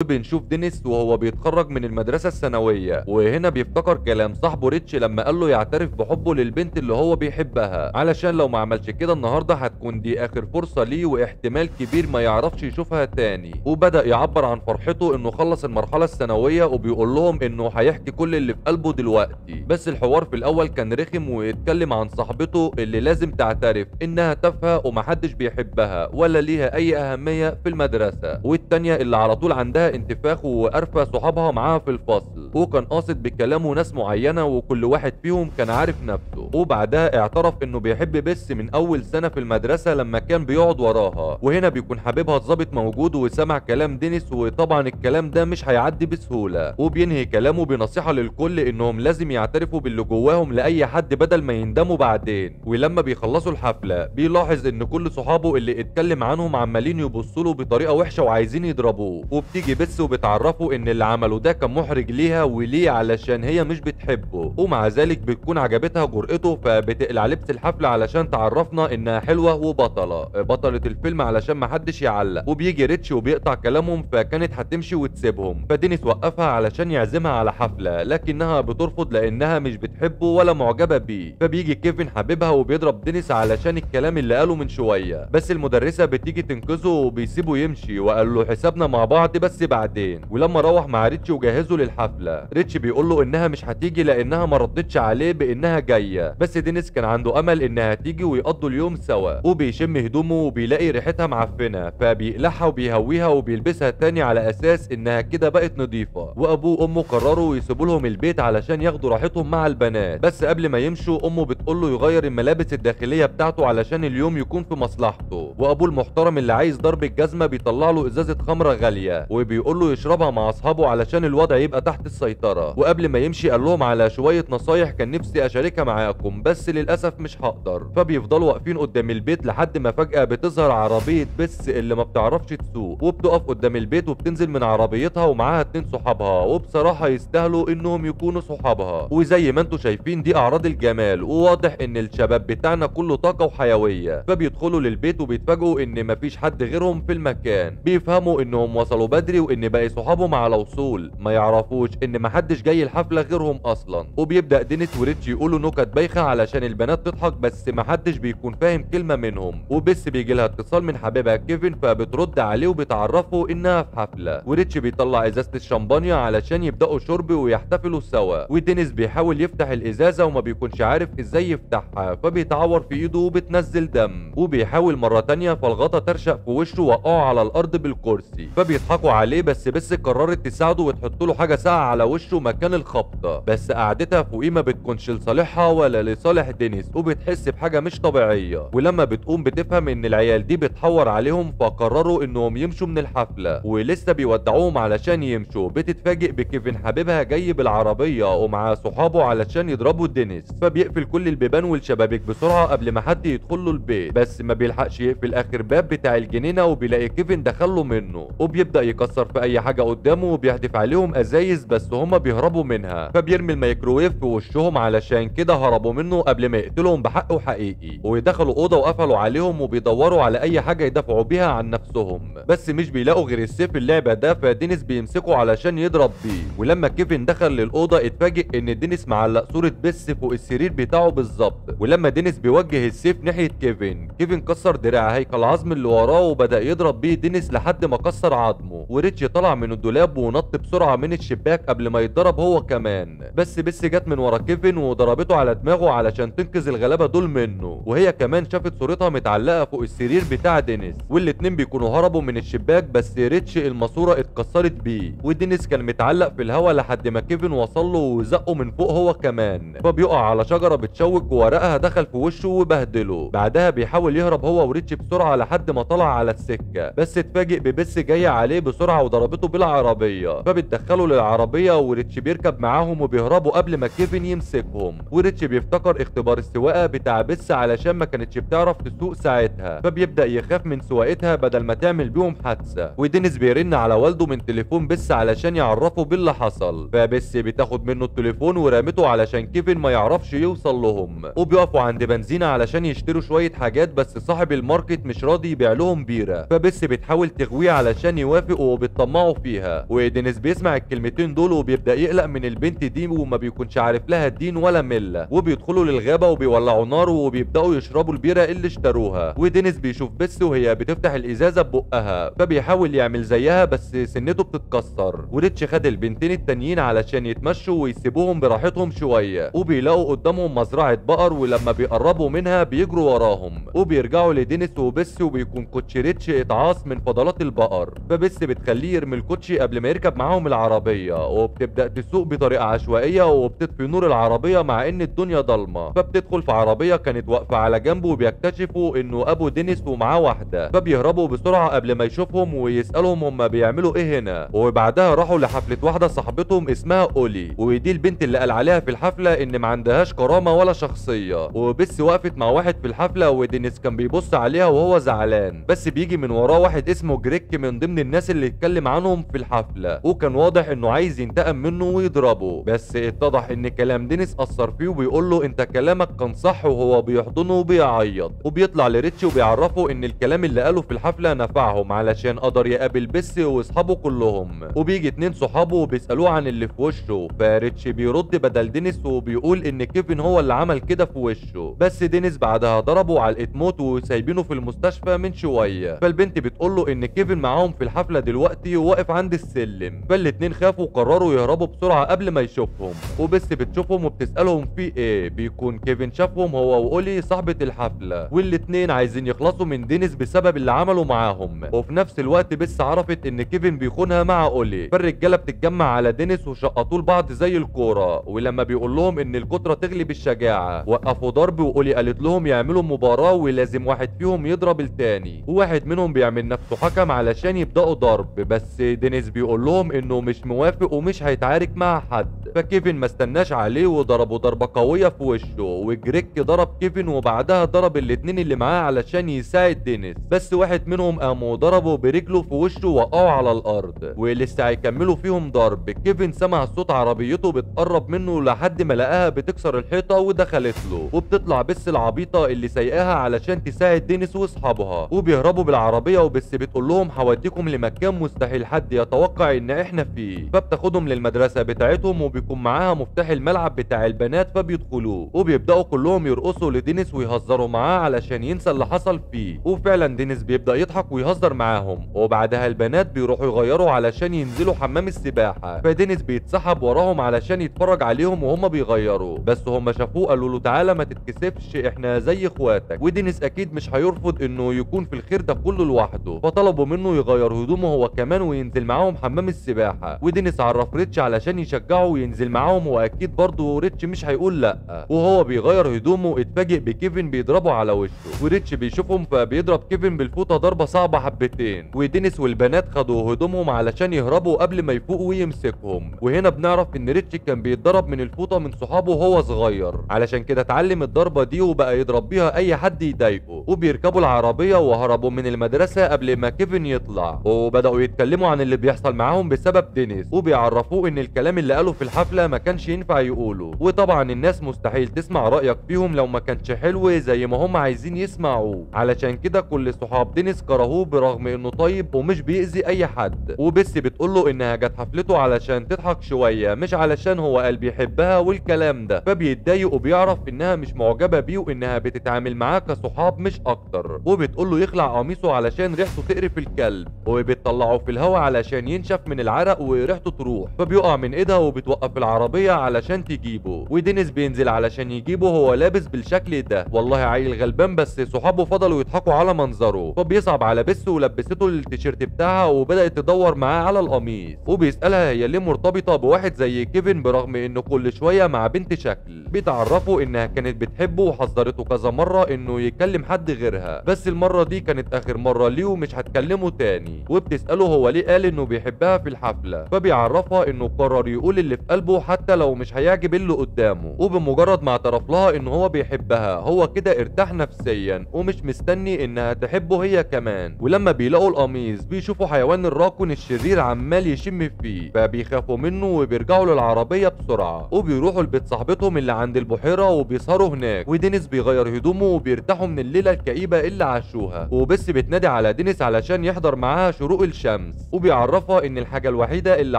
بنشوف دينيس وهو بيتخرج من المدرسة الثانوية، وهنا بيفتكر كلام صاحبه ريتش لما قال له يعترف بحبه للبنت اللي هو بيحبها، علشان لو ما عملش كده النهارده هتكون دي اخر فرصة ليه واحتمال كبير ما يعرفش يشوفها تاني. وبدأ يعبر عن فرحته انه خلص المرحلة الثانوية، وبيقول لهم انه هيحكي كل اللي في قلبه دلوقتي. بس الحوار في الاول كان رخم، ويتكلم عن صاحبته اللي لازم تعترف انها تافهة ومحدش بيحبها ولا ليها اي اهمية في المدرسة، والتانية اللي على طول عندها انتفاخ وقرفة صحابها معاها في الفصل، وكان قاصد بكلامه ناس معينة وكل واحد فيهم كان عارف نفسه. وبعدها اعترف انه بيحب بس من اول سنة في المدرسة لما كان بيقعد وراها، وهنا بيكون حبيبها الظابط موجود وسمع كلام دينيس، وطبعا الكلام ده مش هيعدي بسهولة. وبينهي كلامه بنصيحة للكل انهم لازم يعترفوا باللي جواهم لاي حد بدل ما يندموا بعدين. ولما بيخلصوا الحفلة بيلاحظ ان كل صحابه اللي اتكلم عنهم عمالين يبصوا له بطريقة وحشة وعايزين يضربوه، وبتيجي بس وبتعرفوا ان اللي عمله ده كان محرج ليها وليه علشان هي مش بتحبه، ومع ذلك بتكون عجبتها جرأته فبتقلع لبس الحفلة علشان تعرفنا انها حلوة وبطلة بطلة الفيلم علشان محدش يعلق. وبيجي ريتش وبيقطع كلامهم، فكانت هتمشي وتسيبهم، فدينيس وقفها علشان يعزمها على حفلة، لكنها بترفض لانها مش بتحبه ولا معجبة بيه. فبيجي كيفن حبيبها وبيضرب دينيس علشان الكلام اللي قاله من شوية، بس المدرسة بتيجي تنقذه وبيسيبه يمشي وقال له حسابنا مع بعض بس بعدين. ولما روح مع ريتش وجهزه للحفلة، ريتش بيقول له انها مش هتيجي لانها ما ردتش عليه بانها جاية، بس دينيس كان عنده امل انها تيجي ويقضوا اليوم سوا. وبيشم هدومه وبيلاقي ريحتها معفنة، فبيقلعها وبيهويها وبيلبسها تاني على اساس انها كده بقت نظيفة. وابوه وامه قرروا يسيبوا لهم البيت علشان ياخدوا راحتهم مع البنات، بس قبل ما يمشوا امه بتقول له يغير الملابس الداخلية بتاعته علشان اليوم يكون في مصلحته. وابوه المحترم اللي عايز ضرب الجزمة بيطلع له ازازة خمرة غالية وبيقول له يشربها مع اصحابه علشان الوضع يبقى تحت السيطرة. وقبل ما يمشي قال لهم على شوية نصايح كان نفسي اشاركها معاكم بس للاسف مش هقدر. فبيفضلوا واقفين قدام البيت لحد ما فجأة بتظهر عربية بس اللي ما بتعرفش تسوق، وبتقف قدام البيت وبتنزل من عربيتها ومعاها 2 صحابها، وبصراحة يستاهلوا انهم يكونوا صحابها. وزي ما انتم شايفين دي اعراض الجمال، وواضح ان الشباب بتاعنا كله طاقة وحيوية. فبيدخلوا للبيت وبيتفاجئوا ان مفيش حد غيرهم في المكان، بيفهموا انهم وصلوا بدري وان باقي صحابهم على وصول، ما يعرفوش ان محدش جاي الحفلة غيرهم اصلا. وبيبدأ دينيس وريتش يقولوا نكت بايخة علشان البنات تضحك، بس محدش بيكون فاهم كلمة منهم. وبس بيجي لها اتصال من حبيبها كيفن فبترد عليه وبتعرفه انها في حفلة، وريتش بيطلع ازازة الشمبانيا علشان يبدأوا شرب ويحتفلوا سوا. ودينيس بيحاول يفتح الازازة وما بيكونش عارف ازاي يفتحها، فبيتعور في ايده وبتنزل دم، وبيحاول مرة تانية فالغطا ترشق في وشه وقعه على الارض بالكرسي، فبيضحكوا عليه. بس قررت تساعده وتحط له حاجة ساقعة على وشه مكان الخبطة، بس قعدتها فوقيه ما بتكونش لصالحها ولا لصالح دينيس، وبتحس بحاجة مش طبيعية. ولما بتقوم بتفهم ان العيال دي بتحور عليهم، فقرروا انهم يمشوا من الحفلة، ولسه بيودعوهم علشان يمشوا بتتفاجئ بكيفن حبيبها جاي بالعربية ومع صحابه علشان يضربوا دينيس، فبيقفل كل البيبان والشبابيك بسرعة قبل ما حد يدخل له البيت، بس ما بيلحقش يقفل اخر باب بتاع الجنينة وبيلاقي كيفن دخله منه، وبيبدأ يكسر في اي حاجة قدامه وبيحدف عليهم ازايز بس هما بيهربوا منها، فبيرمي الميكروويف في وشهم علشان كده هربوا منه قبل ما يقتلهم بحقه حقيقي. ودخلوا اوضة وقفلوا عليهم وبيدوروا على اي حاجة يدافعوا بيها عن نفسهم، بس مش بيلاقوا غير السيف اللعبة ده، فدينيس بيمسكه علشان يضرب بيه. ولما كيفن دخل للاوضه اتفاجئ ان دينيس معلق صوره بس فوق السرير بتاعه بالظبط، ولما دينيس بيوجه السيف ناحية كيفن، كيفن كسر دراع هيكل عظم اللي وراه وبدا يضرب بيه دينيس لحد ما كسر عظمه. وريتش طلع من الدولاب ونط بسرعة من الشباك قبل ما يتضرب هو كمان، بس جت من ورا كيفن وضربته على دماغه علشان تنقذ الغلابة دول منه، وهي كمان شافت صورتها متعلقه فوق السرير بتاع دينيس، والاتنين بيكونوا هربوا من الشباك، بس ريتش الماسورة اتكسرت بيه، ودينيس كان متعلق في الهوا لحد ما كيفن وصل له وزقه من فوق هو كمان، فبيقع على شجرة بتشوك وورقها دخل في وشه وبهدله. بعدها بيحاول يهرب هو وريتش بسرعة لحد ما طلع على السكة، بس اتفاجئ ببس جاية عليه بسرعة وضربته بالعربية، فبتدخله للعربية وريتش بيركب معاهم وبيهربوا قبل ما كيفن يمسكهم. وريتش بيفتكر اختبار السواقة بتاع بس علشان ما كانتش بتعرف تسوق ساعتها، فبيبدا يخاف من سواقتها بدل ما تعمل بيهم حادثه. ودينيس بيرن على والده من تليفون بس علشان يعرفه باللي حصل، فبس بتاخد منه التليفون ورمته علشان كيفن ما يعرفش يوصل لهم. وبيقفوا عند بنزينة علشان يشتروا شوية حاجات، بس صاحب الماركت مش راضي يبيع لهم بيره، فبس بتحاول تغويه علشان يوافق وبت وبتطمعه فيها. ودينيس بيسمع الكلمتين دول وبيبدا يقلق من البنت دي وما بيكونش عارف لها الدين ولا ملة. وبيدخلوا للغابه وبيولعوا نار وبيبداوا يشربوا البيره اللي اشتروها. ودينيس بيشوف بس وهي بتفتح الازازه ببقها، فبيحاول يعمل زيها بس سنته بتتكسر. وريتش خد البنتين التانيين علشان يتمشوا ويسيبوهم براحتهم شوية، وبيلاقوا قدامهم مزرعة بقر، ولما بيقربوا منها بيجروا وراهم. وبيرجعوا لدينيس وبس، وبيكون كوتشي ريتش اتعاص من فضلات البقر، فبس بتخليه يرمي الكوتشي قبل ما يركب معاهم العربية، وبتبدا تسوق بطريقة عشوائية وبتطفي نور العربية مع ان الدنيا ضلمة. فبتدخل في عربية كانت واقفة على جنبه، وبيكتشفوا انه ابو دينيس ومعاه واحدة، فبيهربوا بسرعة قبل ما يشوفهم ويسالهم هم بيعملوا ايه هنا. وبعدها راحوا لحفله واحدة صاحبتهم اسمها اولي، ودي البنت اللي قال عليها في الحفلة ان ما عندهاش كرامة ولا شخصية. وبس وقفت مع واحد في الحفلة ودينيس كان بيبص عليها وهو زعلان، بس بيجي من وراه واحد اسمه جريك من ضمن الناس اللي اتكلم عنهم في الحفلة، وكان واضح انه عايز ينتقم منه ويضربه، بس اتضح ان كلام دينيس اثر فيه وبيقول له انت كلامك كان صح، وهو بيحضنه وبيعيط. وبيطلع لريتش وبيعرفه ان الكلام اللي قاله في الحفلة نفعهم علشان قدر يقابل بس واصحابه كلهم. وبيجي اتنين صحابه وبيسالوه عن اللي في وشه، فريتش بيرد بدل دينيس وبيقول ان كيفن هو اللي عمل كده في وشه، بس دينيس بعدها ضربه علقه موت وسايبينه في المستشفى من شوية. فالبنت بتقول له ان كيفن معاهم في الحفلة دلوقتي وواقف عند السلم، فالاتنين خافوا وقرروا يهربوا بسرعة قبل ما يشوفهم. وبس بتشوفهم وبتسالهم في ايه، بيكون كيفن شافهم هو واولي صاحبه الحفلة، والاتنين عايزين يخلصوا من دينيس بسبب اللي عمله معاهم. وفي نفس الوقت بس عرفت ان كيفن بيخونها مع اولي، فالرجاله بتتجمع على دينيس وشقطوه لبعض زي الكورة. ولما بيقول لهم ان الكتره تغلب الشجاعة وقفوا ضرب، واولي قالت لهم يعملوا مباراة ولازم واحد فيهم يضرب التاني، وواحد منهم بيعمل نفسه حكم علشان يبداوا ضرب، بس دينيس بيقول لهم انه مش موافق ومش هيتعارك مع حد. فكيفن ما استناش عليه وضربه ضربه قوية في وشه، وجريك ضرب كيفن وبعدها ضرب الاتنين اللي معاه علشان يساعد دينيس، بس واحد منهم قاموا ضربه برجله في وشه ووقعه على الارض، ولسه هيكملوا فيهم ضرب. كيفن سمع صوت عربيته بتقرب منه لحد ما لقاها بتكسر الحيطة ودخلت له، وبتطلع بس العبيطه اللي سايقاها علشان تساعد دينيس واصحابها. وبيهربوا بالعربية، وبس بتقول لهم هوديكم لمكان مستحيل حد يتوقع ان احنا فيه. فبتاخدهم للمدرسة بتاعتهم وبيكون معاها مفتاح الملعب بتاع البنات، فبيدخلوه وبيبداوا كلهم يرقصوا لدينيس ويهزروا معاه علشان ينسى اللي حصل فيه. وفعلا دينيس بيبدا يضحك ويهزر معاهم، وبعدها البنات بيروحوا يغيروا علشان ينزلوا حمام السباحة، فدينيس بيتسحب وراهم علشان يتفرج عليهم وهم بيغيروا، بس هم شافوه قالوا له تعالى ما تتكسفش احنا زي اخواتك. ودينيس اكيد مش هيرفض انه يكون في الخير ده كله لوحده، فطلبوا منه يغير هدومه هو كمان وينزل معاهم حمام السباحة. ودينيس عرف ريتش علشان يشجعه وينزل معاهم، واكيد برضه ريتش مش هيقول لا. وهو بيغير هدومه اتفاجئ بكيفن بيضربه على وشه، وريتش بيشوفهم فبيضرب كيفن بالفوطه ضربه صعبة حبتين. ودينيس والبنات خدوا هدومهم علشان يهربوا قبل ما يفوق ويمسكهم. وهنا بنعرف ان ريتش كان بيتضرب من الفوطه من صحابه وهو صغير، علشان كده اتعلم الضربة دي وبقى يضرب بيها اي حد يضايقه. وبيركبوا العربية وهربوا من المدرسة قبل ما كيفن يطلع، وبداوا يتكلموا عن اللي بيحصل معاهم بسبب دينيس، وبيعرفوه ان الكلام اللي قاله في الحفلة ما كانش ينفع يقوله. وطبعا الناس مستحيل تسمع رايك فيهم لو ما كانش حلو زي ما هم عايزين يسمعوه، علشان كده كل صحاب دينيس كرهوه برغم انه طيب ومش بيأذي اي حد. وبس بتقول له انها جت حفلته علشان تضحك شوية مش علشان هو قال بيحبها والكلام ده، فبيتضايق وبيعرف انها مش معجبه بيه وانها بتتعامل معاه كصحاب مش اكتر. وبتقول له يخلع قميصه علشان ريحته تقرف الكلب، وبتطلعه في الهواء علشان ينشف من العرق وريحته تروح، فبيقع من ايدها وبتوقف العربية علشان تجيبه. ودينيس بينزل علشان يجيبه هو لابس بالشكل ده، والله عيل غلبان، بس صحابه فضلوا يضحكوا على منظره. فبيصعب على بس ولبسته التيشيرت بتاعها وبدات تدور معاه على القميص، وبيسالها هي ليه مرتبطة بواحد زي كيفن برغم انه كل شوية مع بنت شكل. بيتعرفوا انها كانت بتحبه وحذرته كذا مرة انه يكلم حد غيرها، بس المرة دي كانت اخر مرة ليه ومش هتكلمه تاني. وبتساله هو ليه قال انه بيحبها في الحفلة، فبيعرفها انه قرر يقول اللي في قلبه قلبه حتى لو مش هيعجب اللي قدامه. وبمجرد ما اعترف لها ان هو بيحبها هو كده ارتاح نفسيا ومش مستني انها تحبه هي كمان. ولما بيلاقوا القميص بيشوفوا حيوان الراكون الشرير عمال يشم فيه، فبيخافوا منه وبيرجعوا للعربية بسرعة، وبيروحوا لبيت صاحبتهم اللي عند البحيرة وبيسهروا هناك. ودينيس بيغير هدومه وبيرتاحوا من الليلة الكئيبة اللي عاشوها. وبس بتنادي على دينيس علشان يحضر معاها شروق الشمس، وبيعرفها ان الحاجة الوحيدة اللي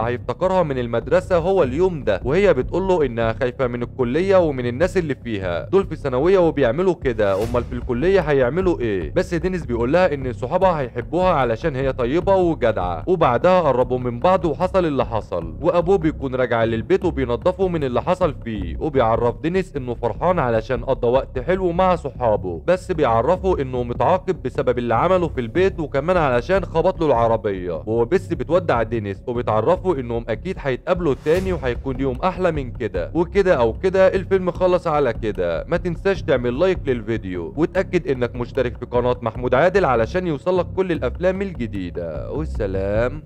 هيفتكرها من المدرسة هو اليوم ده، وهي بتقوله انها خايفة من الكلية ومن الناس اللي فيها، دول في ثانوية وبيعملوا كده، امال في الكلية هيعملوا ايه؟ بس دينيس بيقولها ان صحابها هيحبوها علشان هي طيبة وجدعة. وبعدها قربوا من بعض وحصل اللي حصل، وابوه بيكون راجع للبيت وبينضفه من اللي حصل فيه، وبيعرف دينيس انه فرحان علشان قضى وقت حلو مع صحابه، بس بيعرفه انه متعاقب بسبب اللي عمله في البيت وكمان علشان خبط له العربية. وبس بتودع دينيس وبتعرفه انهم اكيد هيتقابلوا تاني وهيكون يوم احلى من كده. وكده او كده الفيلم خلص على كده. ما تنساش تعمل لايك للفيديو وتأكد انك مشترك في قناة محمود عادل علشان يوصلك كل الافلام الجديدة. والسلام.